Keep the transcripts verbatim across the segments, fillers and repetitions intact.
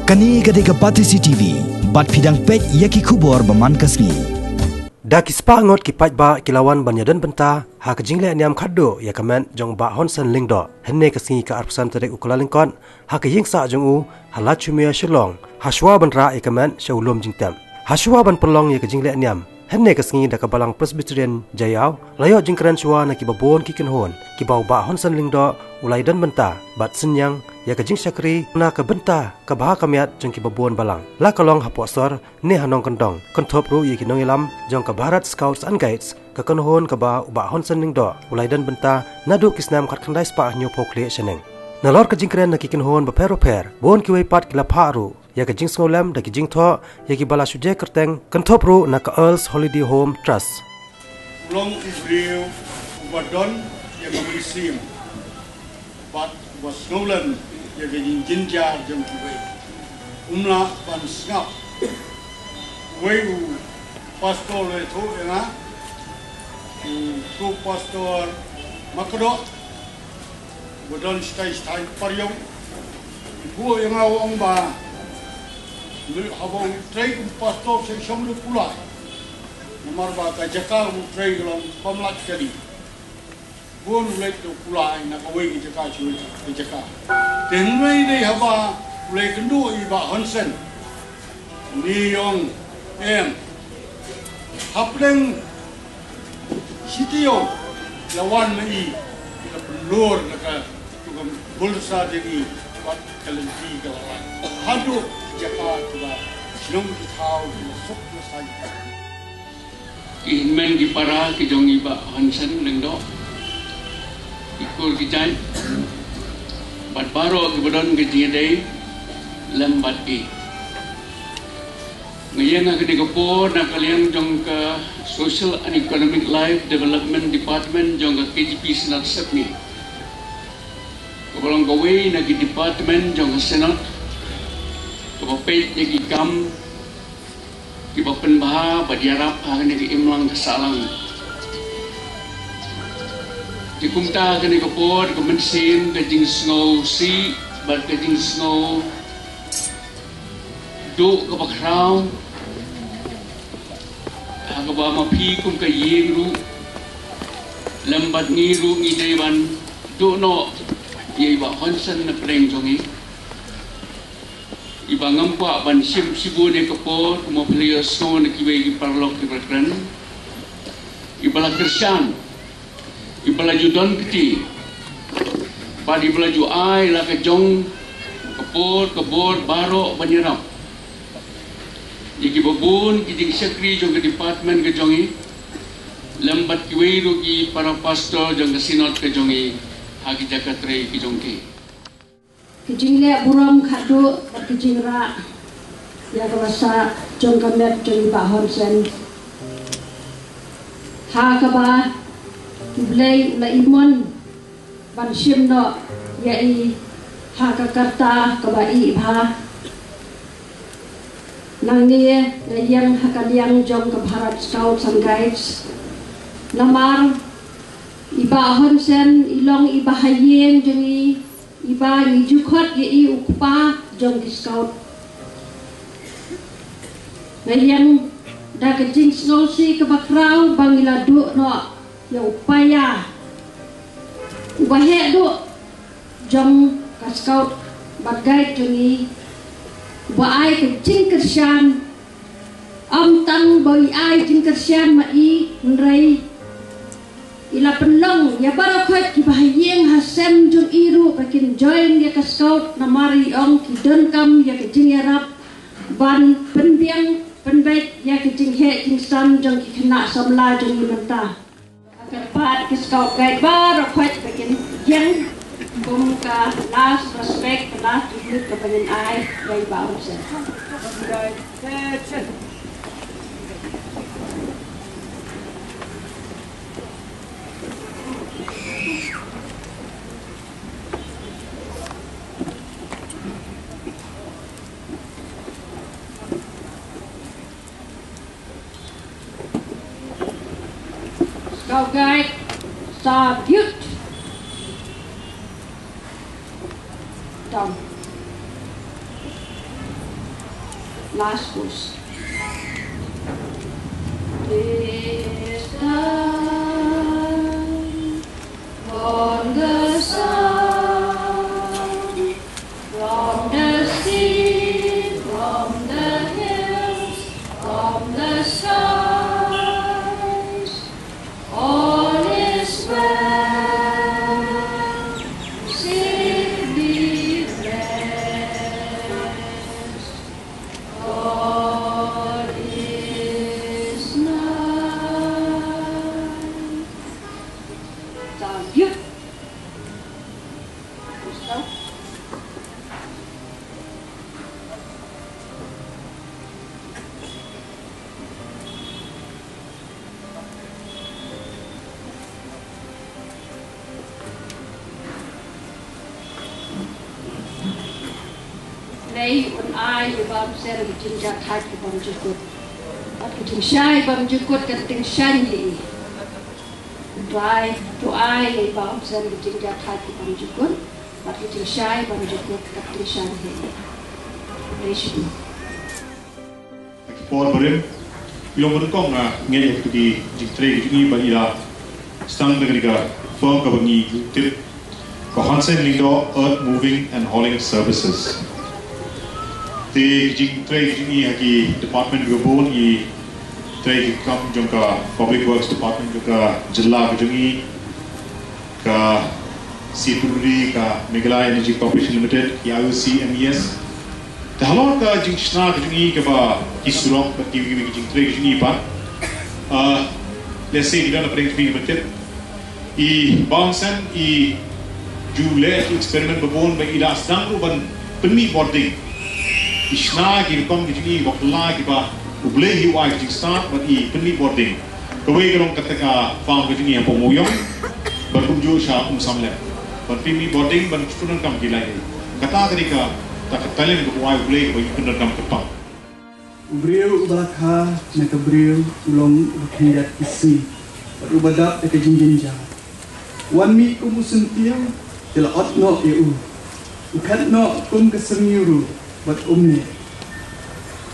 Kane ka dei ka Batesi T V, bad phi dang peit ïa ki khubor ba man ka sngi. Da ki spah ngut ki paidbah ki la wan ban ïadon bynta ha ka jingleh niam khatduh ïa ka met jong u Bah Honsen Lyngdoh, hynne ka sngi ka arphew san tarik u Kyllalyngkot, ha ka ïing sah jong u ha Lachumia Shillong, ha shuwa ban rah ïa ka met sha u lum jingtep. Ha shuwa ban pynlong ïa ka jingleh niam hynne ka sngi da ka Balang Presbyterian Jaïaw, la ïoh jingkren shuwa na ki babun ki kynhun kiba u Bah Honsen Lyngdoh u la ïadon bynta bad synñiang ïa ka jingshakri na ka bynta ka bha ka miat jong ki babun balang, la ka long hapoh sor ne ha nongkyndong, kynthup ruh ïa ki nongïalam jong ka Bharat Scouts and Guides, ka kynhun kaba u Bah Honsen Lyngdoh u la ïadon bynta naduh ki snem khatkhyndai spah hynñiewphew khlieh shaneng. Nalor ka jingkren na ki kynhun bapher bapher, bun kiwei pat ki la phah ruh ïa ka jingsngewlem da ki jingthoh ïa kiba la shu jia kyrteng, kynthup ruh na ka Earls Holiday Home Trust. U long u briew uba don ïa ka mynsiem bad uba sngewlem ïa ka jingjynjar jong kiwei. Um lah ban sngap. Uwei u pastor u la ïathuh ïa nga, u, u pastor Makdoh, uba don shatai shatai Pariong. U ïathuh ïa nga, u ong ba haba u trei kum u pastor sa shong da u kulai, namar ba ka jaka u trei ka long bym lait kali. Bun u leit da u kulai na kawei ka jaka sha kawei ka jaka. Te hynrei dei haba u la ïakynduh ïa i Bah Honsen, uni i ong, em, hapdeng shi taïew la wan ma i, i la pynlor na ka, tu ka bulsa jong i, bad ka lynti ka la lait haduh ki jaka kiba shnong ki thaw kiba suk kiba saiñ. Ki hynmen ki para ki jong i Bah Honsen Lyngdoh, ki kur ki jait bad baroh kiba don ka jingïadei lem bad i. Nga ïeng ha kane ka por na ka liang jong ka Social and Economic Life Development Department jong ka K J P Synod Sepngi, kaba long kawei na ki department jong ka Synod kaba peit ïa ki kam kiba pynbha bad ïarap ha kane ka imlang ka sahlang. Te kumta ha kane ka por ka mynsiem ka jingsngewsih bad ka jingsngew duh kaba khraw ha kaba ma phi kum ka ïing ruh lem bad ngi ruh ngi dei ban duh noh ïa i Bah Honsen na pdeng jong ngi. Iba ngam kwah ban shim shibun ïa ka por, kumba phi la ïohsngew na kiwei ki paralok kiba kren, iba la kyrshan, iba la ju don kti bad iba la ju ai la ka jong ka por ka bor baroh ban ïarap ïa kiba bun ki jingshakri jong ka department ka jong i lem bad kiwei ruh ki para pastor jong ka synod ka jong i ha ki jaka trei ki jong ki. Ka jingleh burom khatduh bad ka jingrah ïa ka basa jong ka met jong i Bah Honsen, ha kaba U Blei u la imon ban shim noh ïa i ha ka karta kaba i bha. Nangne nga ïeng ha ka liang jong ka Bharat Scouts and Guides, namar i Bah Honsen i long iba ha ïing jong i, iba ngi ju khot ïa i u kpa jong ki scout. Nga ïeng da ka jingsngewsih kaba khraw ba ngi la duh noh ïa u paia uba heh duh jong ka scout bad guide jong i, uba ai ka jingkyrshan. Ym tang ba i ai jingkyrshan ma i, hynrei i la pynlong ïa baroh khoit kiba ha ïing ha sem jong i ruh ba kin join ïa ka scout, namar i ong ki donkam ïa ka jingïarap ban pynbiang pynbeit ïa ka jingheh jingsan jong ki khynnah samla jong i mynta. Kyrpad ki scout guide baroh khoit ba kin ïeng kum ka last respect, ka last tribute kaba ngin ai ïa i Bah Honsen. Scout guide, salute. Down. Last verse. This time from the sun, from the sea, from the hills, from the skies, all is well. Safely rest. All is night. Thank you. Lei un ai ïa u Bah Hun Sen ka jingjahthait ka bymjukut. Bad ka jingshai bymjukut ka tyngshaiñ ïa i. Duwai, duwai ïa u Bah Hun Sen ka jingjahthait ka bymjukut. Bad ka jingshai bymjukut ka tyngshaiñ ïa i. Lei shibun. Por barim, ïa long ba nyngkong, ah, ngeit ïa kito ki jingtrei ki jong ngi ba i la sdang da kane ka firm kaba ngi tip ka Hun Sen Lyngdoh Earth Moving and Hauling Services. Te ki jingtrei ki jong ngi ha ki department kiba bun, i trei ki kam jong ka Public Works Department jong ka jylla ka jong ngi, ka C W D, ka Meghalaya Energy Corporation Limited, ki I O C, M E S. Te halor ka jingshna ka jong ngi kaba ki surok bad kiwei kiwei ki jingtrei ka jong ngi pat, ah, lehse ki don hapdeng jong ngi kiba tip. I Bah Hun Sen i ju leh ki experiment ba bun ba i la sdang ruh ban pynmih bording. I shna ki rukom ki jong ngi bakla kiba U Blei hi u ai ka jingstad bad i pynmih bording. Kawei ka long kata ka farm ka jong ngi hapoh Mawïong, bad kumjuh sha Umsamlet. Ban pynmih bording ban shu pyndonkam ki lait. Kata ka dei kata ka talent kaba u ai U Blei kaba ngi pyndonkam kyrpang. U briew uba la kha na ka briew u long uba khyndiat ki sngi bad uba dap da ka jingjynjar. Wan mih kum u syntiew, te la ot noh ïa u. U khet noh kum ka syrngiew ruh bad um neh.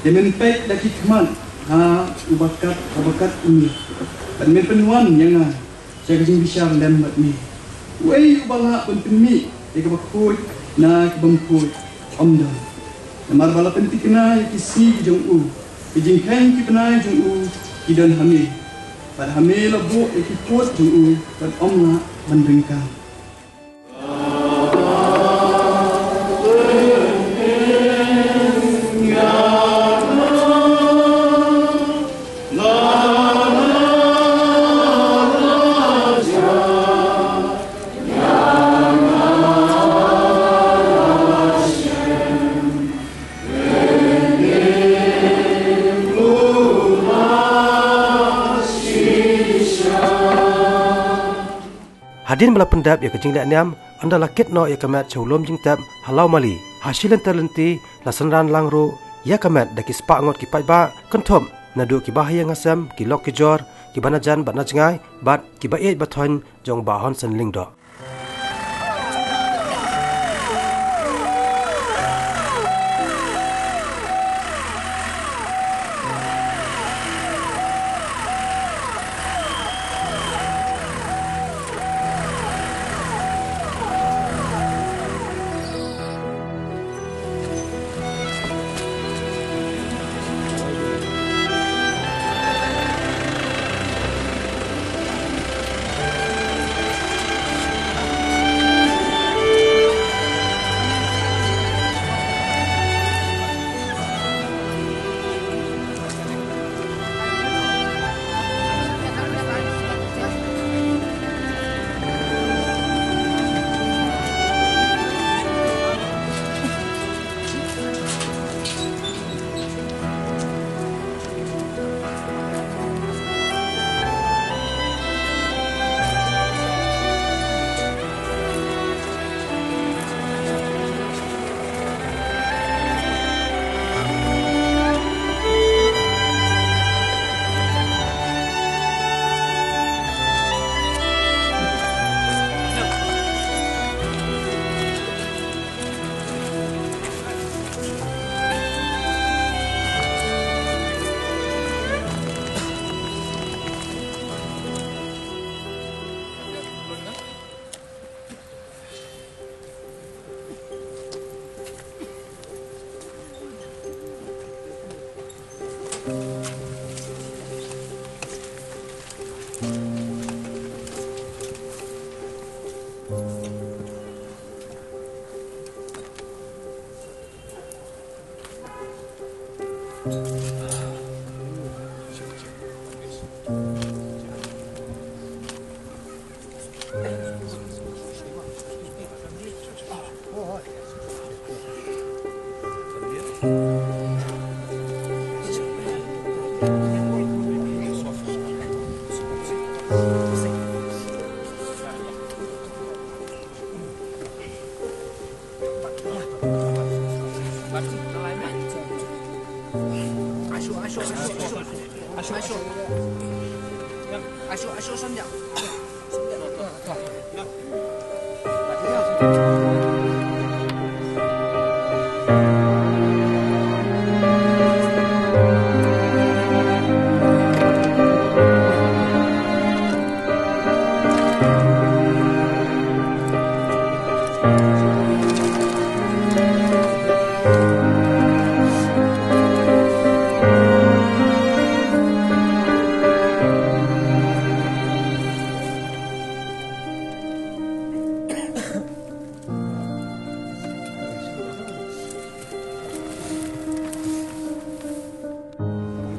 Te men peit da ki khmat ha uba kat, ha uba kat u miet. Bad men pynwan ïa nga sha ka jingbishar lem bad me. Uei uba lah ban pynmih ïa kaba khuid na ki bym khuid? Ym don. Namar ba la pynthikna ïa ki sngi ki jong u, ki jingkheiñ ki bnai jong u ki don ha me. Bad ha me la buh ïa ki pud jong u, bad ym lah ban ryngkang. Hadien ba la pyndep ïa ka jingleh niam, ynda la kit noh ïa ka met sha u lum jingtep ha Lawmali, ha shi lynter lynti la synran lang ruh ïa ka met da ki spah ngut ki paidbah, kynthup naduh kiba ha ïing ha sem, ki lok ki jor, kiba na jan bad na jngai, bad kiba ïeit ba thoiñ jong Bah Hun Sen Lyngdoh.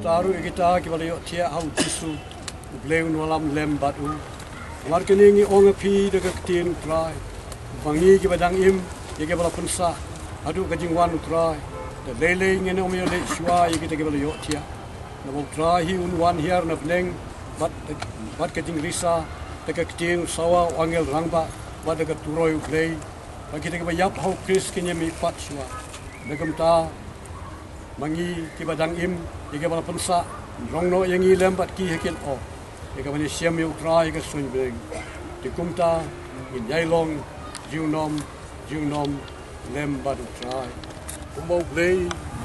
Kumta ruh ïa kita kiba la ïohthiah ha u Jisu, U Blei un wallam lem bad u. Namar kane ngi ong ïa phi da ka ktien U Trai, ba ngi kiba dang im ïa kiba la pynsah haduh ka jingwan U Trai, da lei lei ngin ym ïaleh shuwa ïa kita kiba la ïohthiah. Naba U Trai hi un wan hiar na bneng bad, bad ka jingrisa, da ka ktien u sawa u angel rangbah, bad da ka turoi U Blei. Ba kita kiba ïap ha u Khrist kin ïamihpat shuwa. Da kumta, ma ngi kiba dang im ïa kiba la pynsah, nrong noh ïa ngi lem bad ki ha ki lyoh, ïa kaban ïashem ïa U Trai ha ka suiñ bneng. Te kumta ngin ïai long junom junom lem bad U Trai. Kumba U Blei,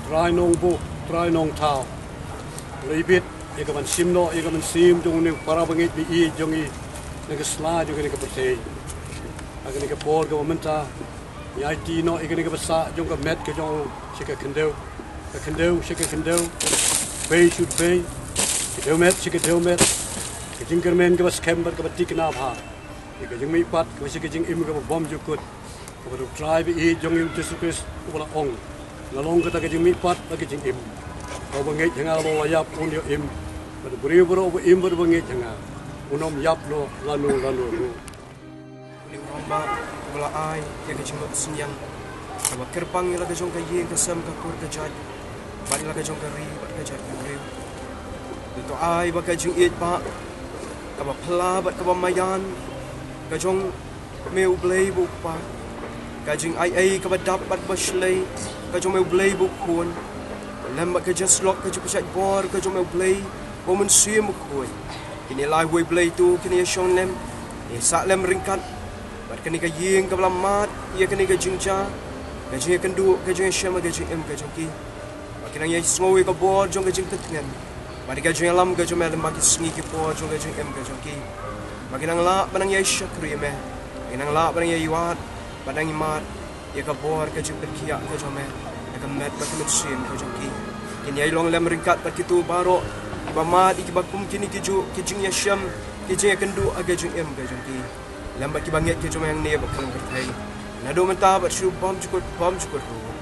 Trai Nongbuh, Trai Nongthaw, u la ibit ïa kaban shim noh ïa ka mynsiem jong une u para bangeit ba ïeit jong ngi na ka sla jong kane ka pyrthei. Ha kane ka por kaba mynta, ngi aiti noh ïa kane kaba sah jong ka met ka jong u sha ka khyndew, ka khyndew sha ka khyndew, bei sha bei, ka dewmet sha ka dewmet, ka jingkyrmen kaba skhem bad kaba thikna bha, ïa ka jingmihpat kaba sha ka jingim kaba bymjukut, kaba da U Trai ba ïeit jong ngi U Jisu Khrist uba la ong, nga long kata ka jingmihpat bad ka jingim. Uba ngeit ha nga, la u la ïap un ïoh im, bad u briew baroh uba im bad uba ngeit ha nga, un ym ïap noh lano lano ruh. Une u rangbah uba la ai ïa ka jingmut synñiang kaba kyrpang ïa la ka jong ka ïing ka sem ka kur ka jait, bad ïa la ka jong ka ri bad ka jait ka briew. Te to ai ba ka jingïeit ba kaba phylla bad kaba maïan ka jong me U Blei ba U Kpa, ka jingaiei kaba dap bad ba shlei ka jong me U Blei ba U Khun, lem bad ka jingïasyllok ka jingpynshait bor ka jong me U Blei ba U Mynsiem Bakhuid, kine lai wei Blei to kine ïa shong lem, ïa sah lem ryngkat bad kane ka ïing kaba la mad ïa kane ka jingjia, ka jingïakynduh, ka jingïashem, ka jingim ka jong ki. Ba kin nang ïai sngew ïa ka bor jong ka jingtngen bad ka jingïalam ka jong me lem bad ki sngi ki por jong ka jingim ka jong ki. Ba kin nang lah ban nang ïai shakri ïa me, ba kin nang lah ban nang ïai wad bad nang ïa mad ïa ka bor ka jingpynkhiah ka jong me da ka met bad ka mynsiem ka jong ki. Kin ïai long lem ryngkat bad kito baroh kiba mad ïa kiba kum kine kijuh ki jingïashem, ki jingïakynduh ha ka jingim ka jong ki, lem bad kiba ngeit ka jong me hangne bad ka long pyrthei, naduh mynta bad shuh bymjukut bymjukut ruh.